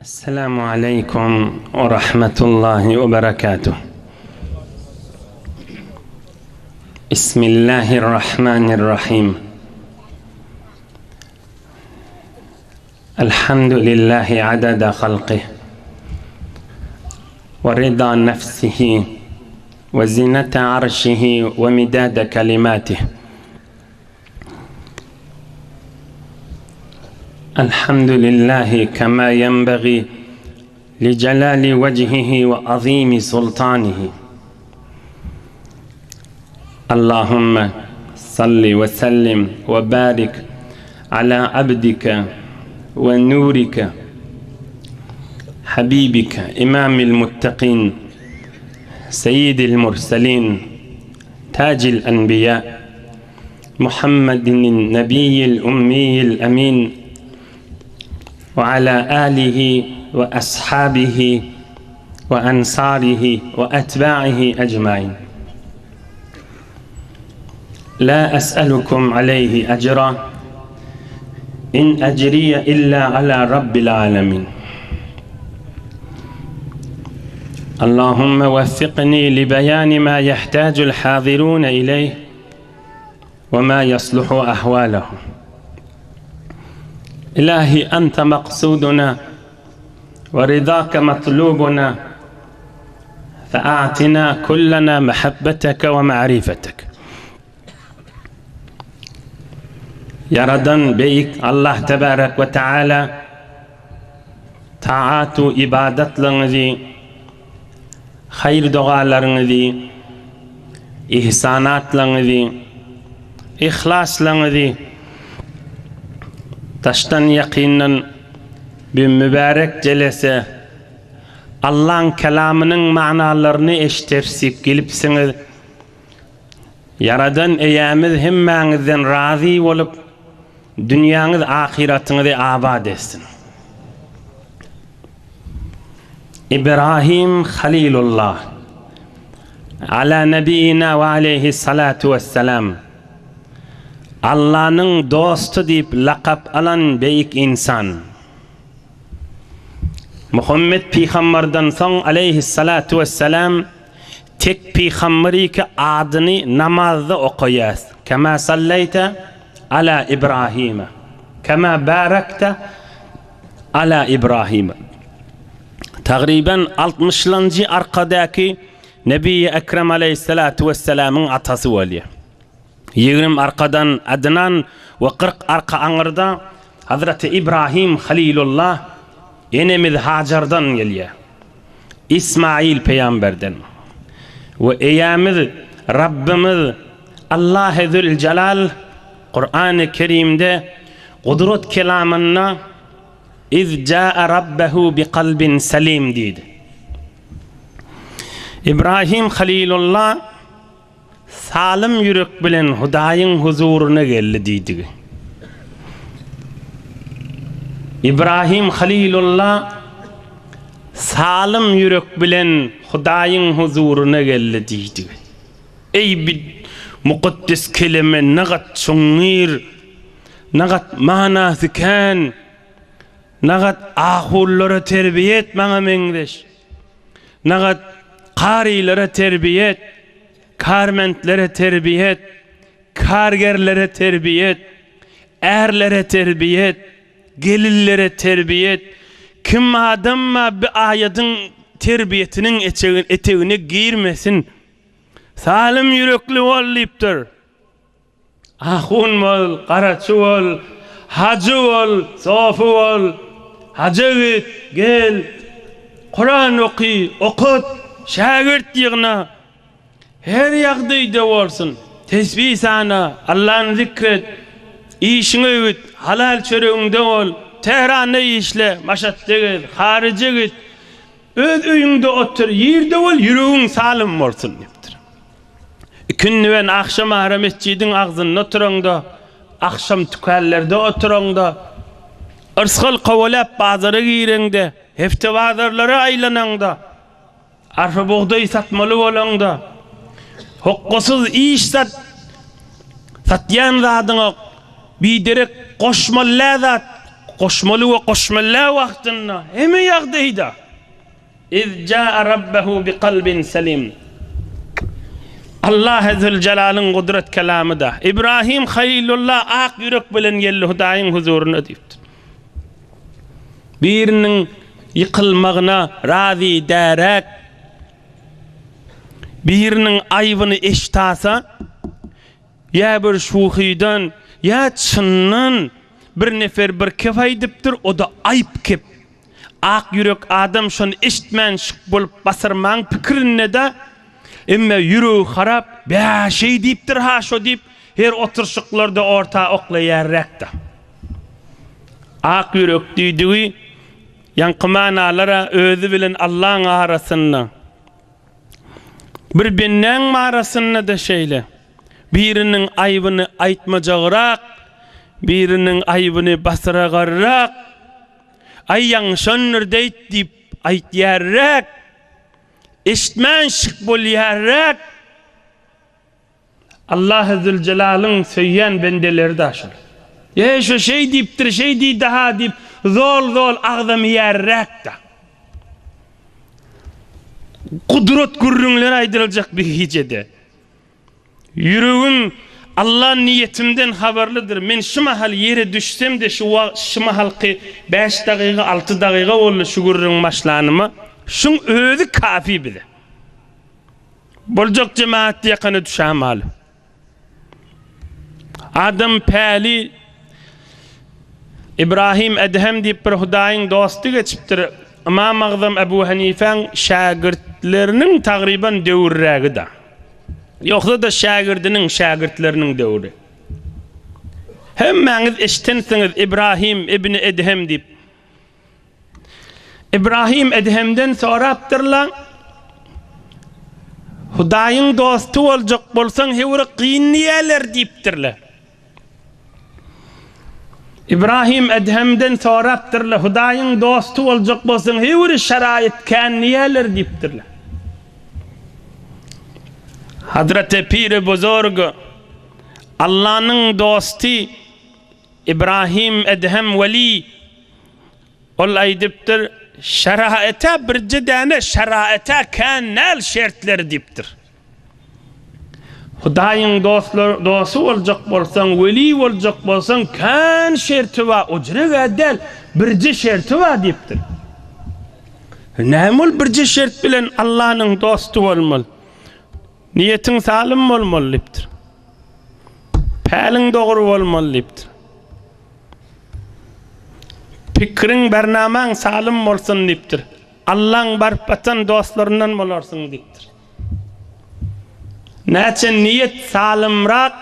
Esselamu aleýkum we rahmetullahi we berekatuh. Bismillahirrahmanirrahim. Elhamdülillahi adada halqih we rida nefsihi we zinete arşihi we midade kelimatih. الحمد لله كما ينبغي لجلال وجهه وعظيم سلطانه اللهم صل وسلم وبارك على عبدك ونورك حبيبك إمام المتقين سيد المرسلين تاج الأنبياء محمد النبي الأمي الأمين وعلى آله وأصحابه وأنصاره وأتباعه أجمعين لا أسألكم عليه أجرا إن أجري إلا على رب العالمين اللهم وفقني لبيان ما يحتاج الحاضرون إليه وما يصلح أحوالهم إلهي أنت مقصودنا ورضاك مطلوبنا فأعطنا كلنا محبتك ومعرفتك Ýaradan Beýik Allah Tebarek we Teala taat-u ybadatlaryňyzy, haýyr-dogalaryňyzy, ihsanatlaryňyzy, yhlaslaryňyzy daşdan ýakyndan bir mübärek jelese Allaň kelamynyň manalaryny eşdersip gelipsiňiz. Ýaradan Eýämiz hemmäňizden razy bolup, dünýäňiz ahyratyňyzy abat etsin. Ibrahim Halilullah Ala nebiýina we aleýhissalatu wessalam Allanyň dosty diýip lakap alan beýik ynsan. Muhammet pygambardan soň aleýhissalatu wessalam Tek pygamberiki adyny namazda okaýas, Kema sallaýta ala Ibrahime, kema barakta ala Ibrahime. Tagryban altmyşlanjy arkadaky Nebiýi Ekrem aleýhissalatu wessalamyň atasy bolýar. 20 arkadan Adnan we 40 arka aňyrda Hazreti Ibrahim Halilullah enemiz Hajardan gelýär. Ismail pygamberden we Eýämiz Rabbymyz Allahy Züljelal Kurany Kerimde gudrat kelamynda Iz jaa rabbehu bi kalbin selim diýdi. Ibrahim Halilullah Salym ýürek bilen Hudaýyň huzuryna geldi diýdigi. Ibrahim Halylulla salym ýürek bilen Hudaýyň huzuryna geldi diýdigi. Eý bi mukaddes keleme nagat çuňňur, nagat manasy kän, nagat ahunlara terbiýe et maňa meňzeş. Nagat karylara terbiýe et, karmentlere terbiýe et, kargerlere terbiýe et, ärlere terbiýe et, gelinlere terbiýe et. Kim adam bar bi aýadyň terbiýesiniň etegine girmesin. Salym ýürekli bol diýipdir. Ahun bol, garaçy bol, hajy bol, sofy bol, haja git, gel, Kuran oky, okut, şägirt ýygna. Her ýagdaýda bolsun, tesbih sana, Allany zikret, işiňe git, halal çöregiňde bol, Tähranda işle, Maşatda gez, haryja git, öz öýüňde otur, ýerde bol, ýüregiň salym bolsun diýipdir. Ikindi bilen agşam ara metjidiň agzynda oturaňda, agşam tükänlerde oturaňda, Yrsgal kowalap bazara gireňde, hefte bazarlara aýlanaňda, arpa-bugdaý satmaly bolaňda, hokgasyz iş sat, satýan zadyňa biderek goşmaly däl zat goşmaly we goşmaly däl wagtynda, hemme ýagdaýda. Iz jaa rabbehu bi kalbin selim. Allahy Zülcelalyň gudrat kelamyda. Ibrahim Halilullah ak ýürek bilen geldi Hudaýyň huzuryna diýipdir. Biriniň ýykylmagyna razy däräk, biriniň aýbyny eştasa, ýa bir şuhydan, ýa çyndan bir nefer bir kep aýdypdyr, o-da aýp kep. Ak ýürek adam şony eşitmän şyk bolup basyrmaň pikirinde-de, emme ýüregi harap, Bä, şeý diýipdir-ha şo diýip, her oturyşyklarda orta oklaýarräk-de. Ak ýürek diýdigi, ýaňky manalar-a özi bilen Allaň arasynda. Bir bendäň arasynda-da şeýle. Biriniň aýbyny aýtmajagrak, biriniň aýbyny basyragarrak. Aý ýaňşandyr deýt diýip aýtýarräk, eşitmän şyk bolýarräk. Allahy Züljelalyň söýýän bendeleri da şol. Eý şo şeý diýipdir, şeý diýdi-ha diýip zol-zol agzamyýarräk-da. Gudrat gürrüňler aýdyljak bir gijede. Ýüregim Alla niýetimden habarlydyr. Men şu mahal ýere düşsem-de şu wagt, şu mahalky bäş dagyga, alty dagyga boldy şu gürrüň başlanyma. Şuň özi kafi bize. Boljak jemagat ýakana düşämaly. Adam päli Ibrahim Edhem diýip bir Hudaýyň dosty geçipdir. Ymam Agzam Ebu Hanifäň şägirtleriniň tagryban döwürrägi-da. Ýogsa-da şägirdiniň şägirtleriniň döwri. Hemmäňiz eşitensiňiz Ibrahim ibn Edhem diýip. Ibrahim Edhemden sorapdyrlar, Hudaýyň dosty boljak bolsaň höwri kyn diýerler diýipdirler. Ibrahim Edhemden sorapdyrlar, Hudaýyň dosty boljak bolsaň höwri şeraýyt kän diýerler diýipdirler. Hazreti Piri Buzurg Allanyň dosty Ibrahim Edhem Weli ol aýdypdyr, Şeraete birje däne şeraete kän däl şertleri diýipdir. Hudaýyň dostlar dosty boljak bolsaň, weli boljak bolsaň kän şerti bar, ojreg-ä däl, birje şerti bar diýipdir. Näme ol birje şert bilen Allanyň dosty bolmaly? Niýetiň salym bolmaly diýipdir. Päliň dogry bolmaly diýipdir. Pikiriň, bernamaň salym bolsun diýipdir. Allaň baryp batan dostlaryndan bolarsyň diýipdir. Näçe niýet salymrak,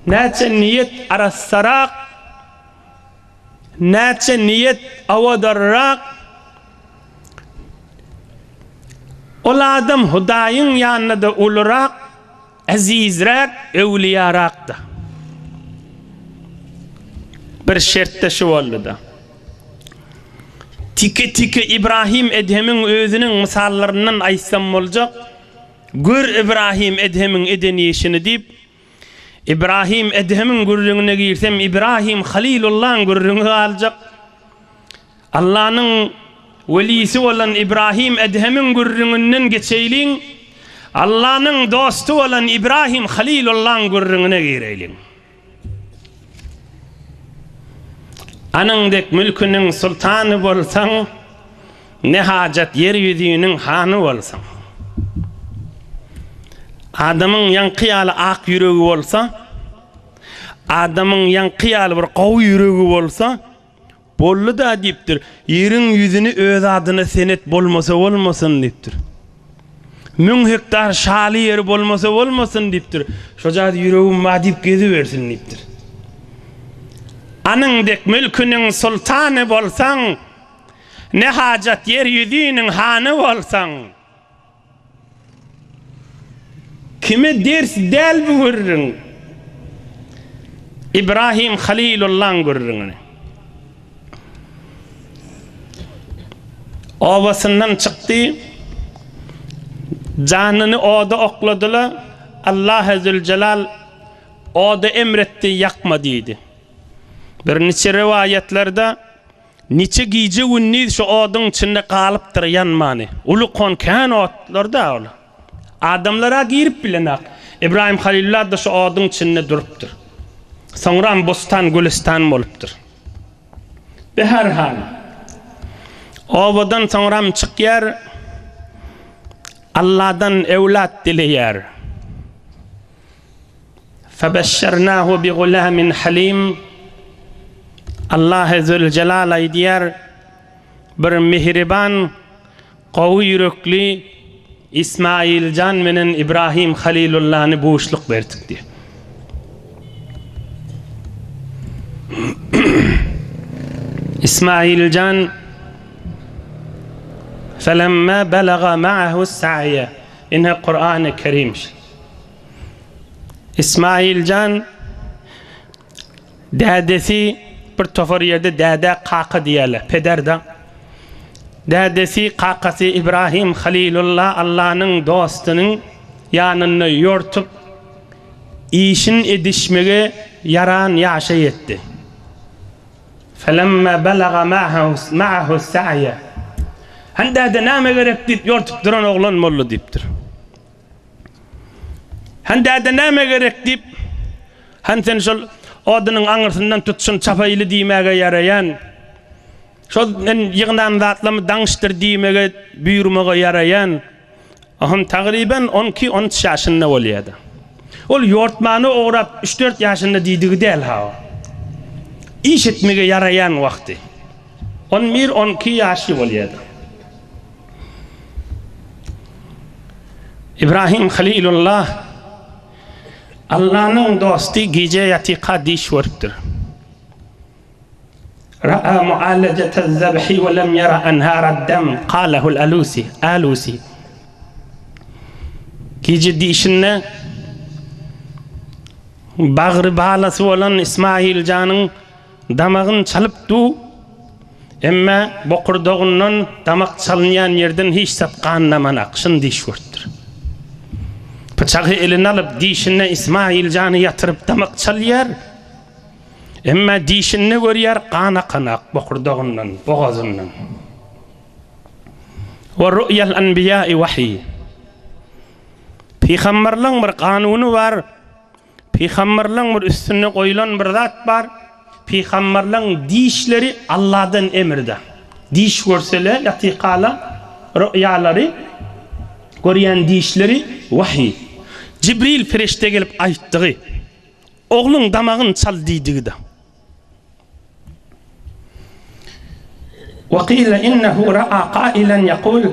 näçe niýet arassarak, näçe niýet owadanrak, ol adam Hudaýyň ýanynda-da ulurak, Ezizräk, öwlüýarakda. Bir şertde şu boldy-da. Tike-tike Ibrahim Edhemiň özüniň mysallaryndan aýtsam boljak, Gör Ibrahim Edhemiň eden işini diýip, Ibrahim Edhemiň gürrüňine girsem, Ibrahim Halilullaň gürrüňi galjak. Allanyň welisi bolan Ibrahim Edhemiň gürrüňinden geçeýliň, Allanyň dosty bolan Ibrahim Halilullaň gürrüňine gireýliň. Anyň dek mülküniň sultany bolsaň, ne hajat ýer ýüzüniň hany bolsaň. Adamyň ýaňky ýaly ak ýüregi bolsa, adamyň ýaňky ýaly bir gowy ýüregi bolsa, Boldy-da diýipdir. Ýeriň ýüzüni öz adyna senet bolmasa bolmasyn diýipdir. Müň hektar şaly ýeri bolmasa bolmasyn diýipdir. Şojagaz ýüregim bar diýip gezibersin diýipdir. Anyň dek mülküniň sultany bolsaň, ne hajat ýer ýüzüniň hany bolsaň. Kime ders däl bu gürrüň? Ibrahim Halilullaň gürrüňini. Obasyndan çykdy, janyny oda okladylar, Allahy Züljelal oda emretdi, ýakma diýdi. Birniçe rowaýatlarda niçe gije-gündiz şu oduň içinde galypdyr ýanmany. Uly kon kän otlar-da ol. Adamlar-a girip bilenak. Ybraýym Halylullah-da şu oduň içinde durupdyr. Soňram bostan, gülüstan bolupdyr. Beherhal, obadan soňram çykýar, Alladan öwlat dileýär. Febeşşernahu bi gulamin halim Allahy Züljelal aýdýar, bir mihriban, gowy ýürekli Ismail jan menen Ibrahim Halilullany buşluk berdik diýýär. Ismail jan Felemma belaga ma'ahu sa'ye Ine Kur'an-ı Kerim. Ismail jan Dädesi bir topar ýerde dädä kaka diýýärler, peder-de. Dädesi, kakasy Ibrahim Halilullah Allanyň dostunyň ýanynda ýortup, işin edişmege ýaran ýaşa ýetdi. Felemma belaga ma'ahu sa'ýa. Hany däde näme gerek diýip ýortup duran oglan boldy diýipdir. Hany däde näme gerek diýip, hany sen şol odunyň aňyrsyndan tut şuny çapaýly diýmäge ýaraýan, şol men ýygnan zatlamy daňyşdyr diýmege buýurmaga ýaraýan, ohm tagryban on iki, on üç ýaşynda bolýada. Ol ýortmany ograp üç-dört ýaşynda diýdigi däl ha o. Iş etmege ýaraýan wagty. On bir, on iki ýaşy bolýada. Ibrahim Halilullah Allanyň dosty gije ýatyka diş görüpdir. Ra'a mualejete-z-zebhi we lem ýara anharad-dam kalehul Alusi, Alusi. Gije dişinde bagry balasy bolan Ismail janyň Damagyn çalyp du, emme bokurdagyndan damak çalynýan ýerden hiç zat gan damanak, şyn diş görüpdir. Pyçagy eline alyp, dişinde Ismail jany ýatyryp damak çalýar. Emme dişinde görýär gan akanak bokurdagyndan, bogazyndan. We ru'yal anbiýai wahiý. Pygamberleň bir kanuny bar. Pygamberleň bir üstünde goýlan bir zat bar, pygamberleň dişleri Alladan emirde. Diş görsele ýatykala ruýalary görýän dişleri wahyý. Jibril perişde gelip aýtdygy, Ogluň damagyny çal diýdigi-de. Wa qila innehu ra'a qailan yaqul,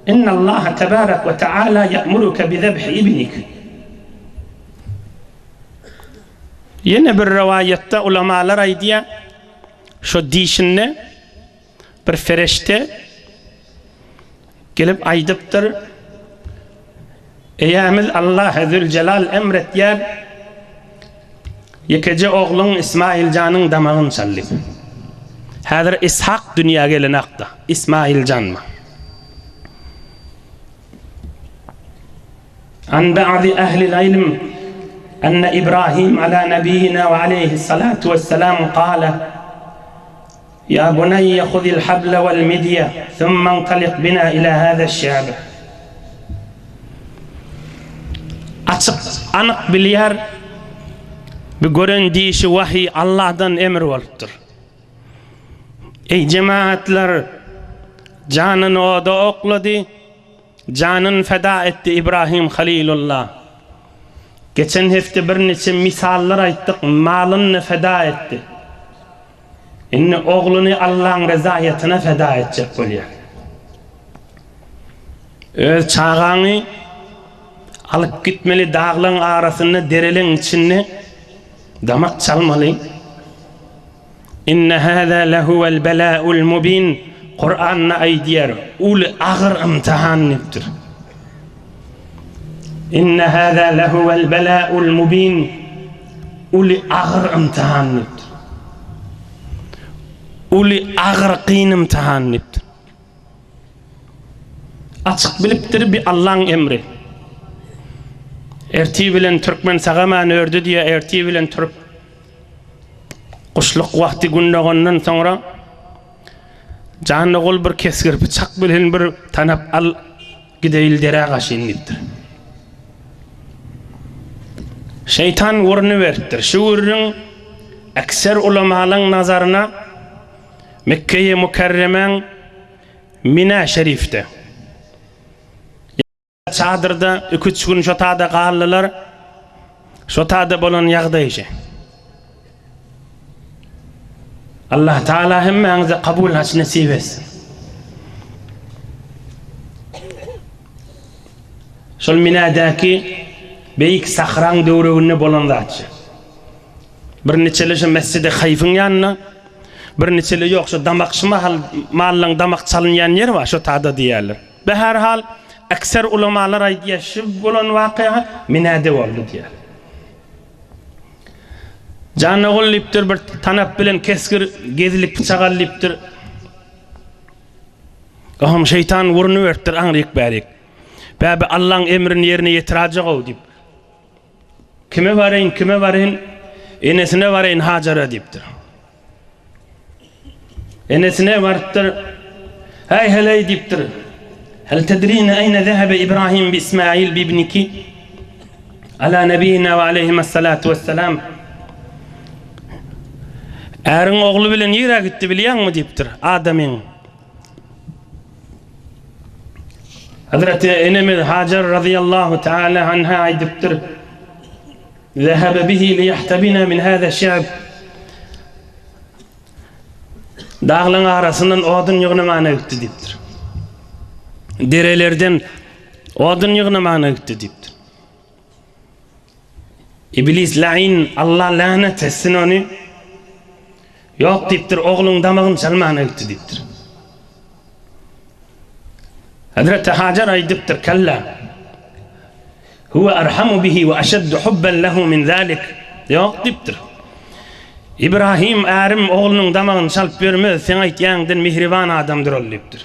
Innallaha tebarek we teala ya'muruke bi zebhi ibnik. Ýene bir rowaýatda ulamalar aýdýar, şo dişinde Bir fereşte gelip aýdypdyr, Eýämiz Allahy Züljelal emretýär, ýekeje ogluň Ismail janyň damagyny çal diýip. Häzir Ishak dünýä gelenakda, Ismail janma. An ba'di ahlil ilm enne Ibrahim ala nebiýina we aleýhissalatu wessalam kale, Ýa buneýýe huzil hable wal midýe, summa intalik bina ila haza şşi'b. Açyk, anyk bilýär, bu gören dişi wahyý Allahdan emr bolupdyr. Eý jemagatlar, janyny oda oklady, janyny feda etdi Ibrahim Halilullah. Geçen hepde birniçe misallar aýtdyk, malyny feda etdi. Indi ogluny Allaň rezaýatyna feda etjek bolýar. Öz çagaňy alyp gitmeli daglaň arasynda, dereleň içinde damak çalmaly. Inne hâzâ lehuvel belâul mubin Kuranda aýdýar, uly agyr ymtahan diýipdir. Inne hâzâ lehuvel belâul mubin Uly agyr ymtahan diýipdir. Uly agyr kyn ymtahan diýipdir. Açyk bilipdir bi Allaň emri. Ertir bilen türkmen sagaman ördi diýýär, ertir bilen turup guşluk wagty gün dogandan soňra Jan ogul bir kesgir pyçak bilen bir tanap al gideýil derä gaşyn diýipdir. Şeýtan gürrüni beripdir. Şu gürrüň ekser ulamalaň nazaryna Mekgeýi Mükerremäň Mina şerifde. Çadyrda iki-üç gün şo tada galdylar. Şo tada bolan ýagdaý şe. Allah Taala hemmäňize kabul haç nesip etsin. Şol Minadäki beýik sahraň döwreginde bolan zat şe. Bir niçeli şu Mesjidi Haýfyň ýanynda, bir niçeli ýok şu damak şu mahal mallaň damak çalynýan ýeri bar şo tada diýýärler. Be her hal ekser ulamalar aýdýar şu bolan wakyga Minäde boldy diýýär. Jan ogul diýipdir bir tanap bilen kesgir gezlik pyçak al diýipdir. Ohm şeýtan urny beripdir aňryk bärik. Bäbi Allaň emrini ýerine ýetiräjek-ow diýip. Kime baraýyn, kime baraýyn? Enesine baraýyn, Hajara diýipdir. Enesine barypdyr. Häý, heleý diýipdir. Hel tedrine eýne zehebe Ibrahim bi Ismail bi ibniki? Ala nebina we aleyhimassalatu vesselam. Äriň ogly bilen nirä gitdi bilýäňmi diýipdir. Adamyň. Hazreti enemiz Hajar razyýallahu taala anha aýdypdyr, Zehebe bihi liyahtabina min hâzâ şi'b. Daglaň arasyndan odun ýygnamana gitdi diýipdir. Derelerden odun ýygnamana gitdi diýipdir. Iblis lain Allah länet etsin ony. Ýok diýipdir, ogluň damagyny çalmana gitdi diýipdir. Hazreti Hajar aýdypdyr, Kella. Huwa arhamu bihi we aşaddu hubban lehu min zalik. Ýok diýipdir. Ibrahim ärim oglunyň damagyny çalyp ýörmez, seň aýtýaňdan mihriban adamdyr ol diýipdir.